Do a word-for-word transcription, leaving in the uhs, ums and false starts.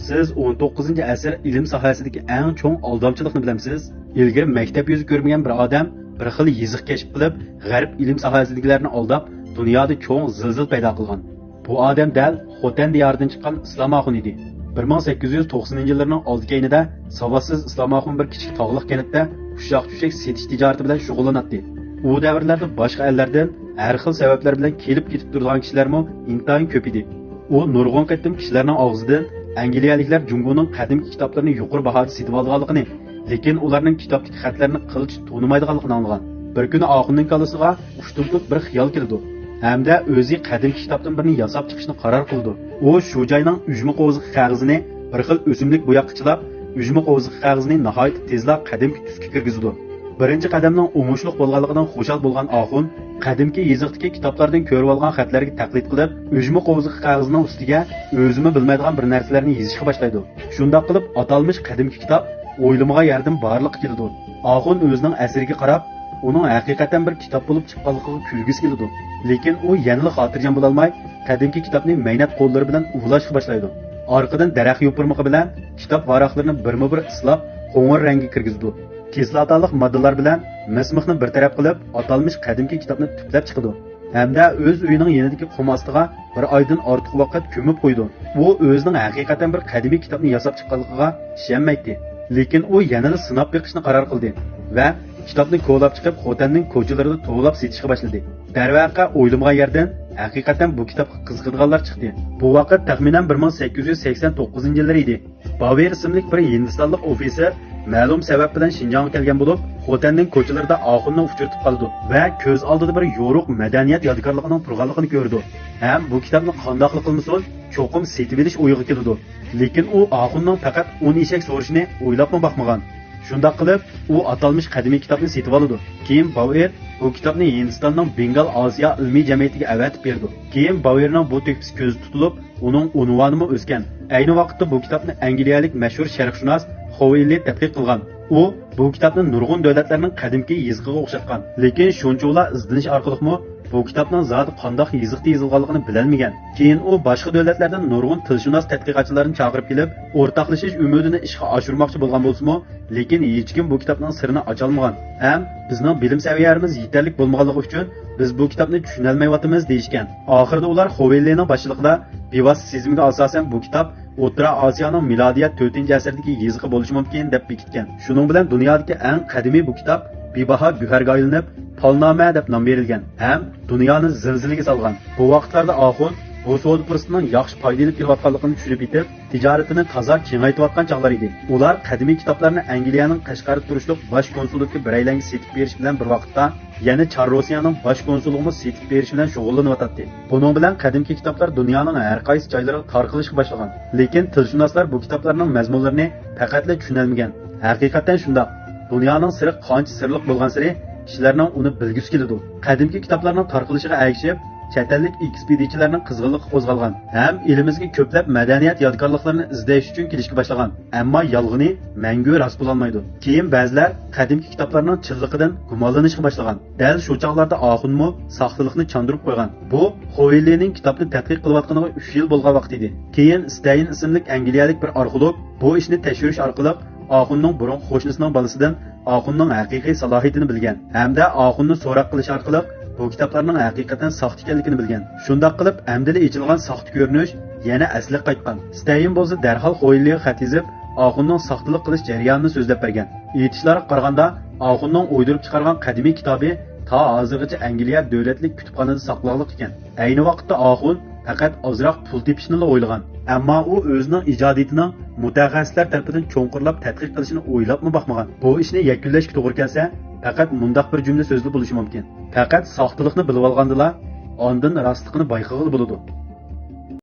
سىز ئون توققۇزىنچى ئەسىر ئىلىم ساھەسىدىكى ئەڭ چوڭ ئالدامچىلىقنى بىلەمسىز؟ ئىلگىرى مەكتەپ يۈزى كۆرمىگەن بىر ئادەم بىر خىل يېزىق كەشىپ قىلىپ، غەرب ئىلىم ساھەسىدىكىلەرنى ئالداپ، دۇنيادا چوڭ زىلزىلە پەيدا قىلغان. بۇ ئادەم دەل خوتەن دىيارىدىن چىققان ئىسلام ئاخۇن ئىدى. بىر مىڭ سەككىز يۈز توقسىنىنچى يىللىرىنىڭ ئالدى كەينىدە ساۋاتسىز ئىسلام ئاخۇن بىر كىچىك تاغلىق كەنتتە ئۇششاق-چۈششەك سېتىش تىجارىتى بىلەن شۇغۇللىناتتى. ئۇ دەۋرلەردە باشقا ئەللەردىن ھەر خىل سەۋەبلەر بىلەن كېلىپ كېتىپ تۇرىدىغان كىشىلەرمۇ ئىنتايىن كۆپ ئىدى. ئۇ نۇرغۇن قېتىم كىشىلەرنىڭ ئاغزىدىن ئەنگلىيەلىكلەر جۇڭگونىڭ قەدىمكى كىتابلىرىنى يۇقىرى باھادا سېتىۋالىدىغانلىقىنى، لېكىن ئۇلارنىڭ كىتابتىكى خەتلەرنى قىلچە تونۇمايدىغانلىقىنى ئاڭلىغان. بىر كۈنى ئاخۇننىڭ كاللىسىغا ئۇشتۇمتۇت بىر خىيال كېلىدۇ ھەمدە ئۆزى قەدىمكى كىتابتىن بىرنى ياساپ چىقىشنى قارار قىلىدۇ. ئۇ شۇ جاينىڭ ئۈجمە قوۋزىقى قەغىزىنى بىر خىل ئۆسۈملۈك بوياققا چىلاپ، ئۈجمە قوۋزىقى قەغىزىنى ناھايىتى تېزلا قەدىمكى تۈسكە كىرگۈزىدۇ. بىرىنچى قەدەمنىڭ ئوڭۇشلۇق بولغانلىقىدىن خۇشال بولغان ئاخۇن قەدىمكى يېزىقتىكى كىتابلاردىن كۆرۈۋالغان خەتلەرگە تەقلىد قىلىپ، ئۈجمە قوۋزىقى قەغىزىنىڭ ئۈستىگە ئۆزىمۇ بىلمەيدىغان بىر نەرسىلەرنى يېزىشقا باشلايدۇ. شۇنداق قىلىپ، ئاتالمىش قەدىمكى كىتاب ئويلىمىغان يەردىن بارلىققا كېلىدۇ. ئاخۇن ئۆزىنىڭ ئەسىرىگە قاراپ، ئۇنىڭ ھەقىقەتەن بىر كىتاب بولۇپ چىققانلىقىغا كۈلگۈسى كېلىدۇ. لېكىن ئۇ يەنىلا خاتىرجەم بولالماي، قەدىمكى كىتابنى مەينەت قوللىرى بىلەن ئۇۋىلاشقا باشلايدۇ. ئارقىدىن دەرەخ يوپۇرمىقى بىلەن كىتاب ۋاراقلىرىنى بىرمۇبىر ئىسلاپ، قوڭۇر رەڭگە كىرگۈزىدۇ. كىسلاتالىق ماددىلار بىلەن مىسمىخنى بىر تەرەپ قىلىپ، ئاتالمىش قەدىمكى كىتابنى تۈپلەپ چىقىدۇ ھەمدە ئۆز ئۆيىنىڭ يېنىدىكى قۇم ئاستىغا بىر ئايدىن ئارتۇق ۋاقىت كۆمۈپ قويىدۇ. ئۇ ئۆزىنىڭ ھەقىقەتەن بىر قەدىمىي كىتابنى ياساپ چىققانلىقىغا ئىشەنمەيتتى. لېكىن ئۇ يەنىلا سىناپ بېقىشنى قارار قىلدى ۋە كىتابنى كولاپ چىقىپ، خوتەننىڭ كوچىلىرىدا توۋلاپ سېتىشقا باشلىدى. دەرۋەقە، ئويلىمىغان يەردىن ھەقىقەتەن بۇ كىتابقا قىزىقىدىغانلار چىقتى. بۇ ۋاقىت تەخمىنەن بىر مىڭ سەككىز يۈز سەكسەن توققۇزىنچى يىللىرى ئىدى. باۋېر ئىسىملىك بىر ھىندىستانلىق ئوفىتسېر مەلۇم سەۋەب بىلەن شىنجاڭغا كەلگەن بولۇپ، خوتەننىڭ كوچىلىرىدا ئاخۇننى ئۇچرىتىپ قالىدۇ ۋە كۆز ئالدىدا بىر يورۇق مەدەنىيەت يادىكارلىقىنىڭ تۇرغانلىقىنى كۆرىدۇ ھەم بۇ كىتابنى قانداقلا قىلمىسۇن، چوقۇم سېتىۋېلىش ئويىغا كېلىدۇ. لېكىن ئۇ ئاخۇننىڭ پەقەت ئون ئېشەك سورىشىنى ئويلاپمۇ باقمىغان. شۇنداق قىلىپ، ئۇ ئاتالمىش قەدىمىي كىتابنى سېتىۋالىدۇ. كېيىن باۋېر بۇ كىتابنى ھىندىستاننىڭ بېنگال ئاسىيا ئىلمىي جەمئىيىتىگە ئەۋەتىپ بېرىدۇ. كېيىن باۋېرنىڭ بۇ تۆھپىسى كۆزدە تۇتۇلۇپ، ئۇنىڭ ئۇنۋانىمۇ ئۆسكەن. ئەينى ۋاقىتتا بۇ كىتابنى ئەنگلىيەلىك مەشھۇر شەرقشۇناس خوۋېللى تەتقىق قىلغان. ئۇ بۇ كىتابنى نۇرغۇن دۆلەتلەرنىڭ قەدىمكى يېزىقىغا ئوخشاتقان. لېكىن شۇنچىۋالا ئىزدىنىش ئارقىلىقمۇ بۇ كىتابنىڭ زادى قانداق يېزىقتا يېزىلغانلىقىنى بىلەلمىگەن. كېيىن ئۇ باشقا دۆلەتلەردىن نۇرغۇن تىلشۇناس تەتقىقاتچىلارنى چاقىرىپ كېلىپ، ئورتاقلىشىش ئۈمىدىنى ئىشقا ئاشۇرماقچى بولغان بولسىمۇ، لېكىن ھېچكىم بۇ كىتابنىڭ سىرىنى ئاچالمىغان ھەم بىزنىڭ بىلىم سەۋىيەمىز يېتەرلىك بولمىغانلىقى ئۈچۈن بىز بۇ كىتابنى چۈشىنەلمەيۋاتىمىز دېيىشكەن. ئاخىرىدا ئۇلار خوۋېللىنىڭ باشچىلىقىدا بىۋاسىتە سېزىمگە ئاساسەن بۇ كىتاب ئوتتۇرا ئاسىيانىڭ مىلادىيە تۆتىنچى ئەسىردىكى يېزىقى بولۇشى مۇمكىن دەپ بېكىتكەن. شۇنىڭ بىلەن دۇنيادىكى ئەڭ قەدىمىي بۇ كىتاب بىباھا گۆھەرگە ئايلىنىپ، پالنامە دەپ نام بېرىلگەن ھەم دۇنيانى زىلزىلىگە سالغان. بۇ ۋاقىتلاردا ئاخۇن بۇ سودا پۇرسىتىنىڭ ياخشى پايدا ئېلىپ كېلىۋاتقانلىقىنى چۈشىنىپ يېتىپ، تىجارىتىنى تازا كېڭەيتىۋاتقان چاغلار ئىدى. ئۇلار قەدىمىي كىتابلارنى ئەنگلىيەنىڭ قەشقەردە تۇرۇشلۇق باش كونسۇللۇقى بىرەيلەنگە سېتىپ بېرىش بىلەن بىر ۋاقىتتا، يەنە چار روسىيەنىڭ باش كونسۇللۇقىمۇ سېتىپ بېرىش بىلەن شۇغۇللىنىۋاتاتتى. بۇنىڭ بىلەن قەدىمكى كىتابلار دۇنيانىڭ ھەر قايسى جايلىرىغا تارقىلىشقا باشلىغان. لېكىن تىلشۇناسلار بۇ كىتابلارنىڭ مەزمۇنلىرىنى پەقەتلا چۈشىنەلمىگەن. ھەقىقەتەن شۇنداق. دۇنيانىڭ سىرى قانچە سىرلىق بولغانسېرى، كىشىلەرنىڭ ئۇنى بىلگۈسى كېلىدۇ. قەدىمكى كىتابلارنىڭ تارقىلىشىغا ئەگىشىپ، چەت ئەللىك ئېكسپېدىچىلەرنىڭ قىزغىنلىقى قوزغالغان ھەم ئېلىمىزگە كۆپلەپ مەدەنىيەت يادىكارلىقلىرىنى ئىزدەش ئۈچۈن كېلىشكە باشلىغان. ئەمما يالغىنى مەڭگۈ راست بولالمايدۇ. كېيىن بەزىلەر قەدىمكى كىتابلارنىڭ چىنلىقىدىن گۇمانلىنىشقا باشلىغان. دەل شۇ چاغلاردا ئاخۇنمۇ ساختىلىقنى چاندۇرۇپ قويغان. بۇ خوۋېللىنىڭ كىتابنى تەتقىق قىلىۋاتقىنىغا ئۈچ يىل بولغان ۋاقتى ئىدى. كېيىن ستەين ئىسىملىك ئەنگلىيەلىك بىر ئارخېئولوگ بۇ ئىشنى تەكشۈرۈش ئارقىلىق ئاخۇننىڭ بۇرۇنقى قوشنىسىنىڭ بالىسىدىن ئاخۇننىڭ ھەقىقىي سالاھىيىتىنى بىلگەن ھەمدە ئاخۇننى سوراق قىلىش ئارقىلىق بۇ كىتابلارنىڭ ھەقىقەتەن ساختا ئىكەنلىكىنى بىلگەن. شۇنداق قىلىپ، ئەمدىلا ئېچىلغان ساختا كۆرۈنۈش يەنە ئەسلىگە قايتقان. ستەين بولسا دەرھال خويلىغا خەت يېزىپ، ئاخۇننىڭ ساختىلىق قىلىش جەريانىنى سۆزلەپ بەرگەن. ئېيتىشلارغا قارىغاندا، ئاخۇننىڭ ئويدۇرۇپ چىقارغان قەدىمىي كىتابى تا ھازىرغىچە ئەنگلىيە دۆلەتلىك كۇتۇپخانىدا ساقلىنىپ كەلگەن. ئەينى ۋاقىتتا ئاخۇن پەقەت ئازراق پۇل تېپىشنىلا ئويلىغان. ئەمما ئۇ ئۆزىنىڭ ئىجادىيىتىنىڭ مۇتەخەسسىسلەر تەرىپىدىن چوڭقۇرلاپ تەتقىق قىلىشىنى ئويلاپمۇ باقمىغان. بۇ ئىشنى يەكۈنلەشكە توغرا كەلسە، پەقەت مۇنداق بىر جۈملە سۆزلا بولۇشى مۇمكىن: پەقەت ساختىلىقنى بىلىۋالغاندىلا، ئاندىن راستلىقنى بايقىغىلى بولىدۇ.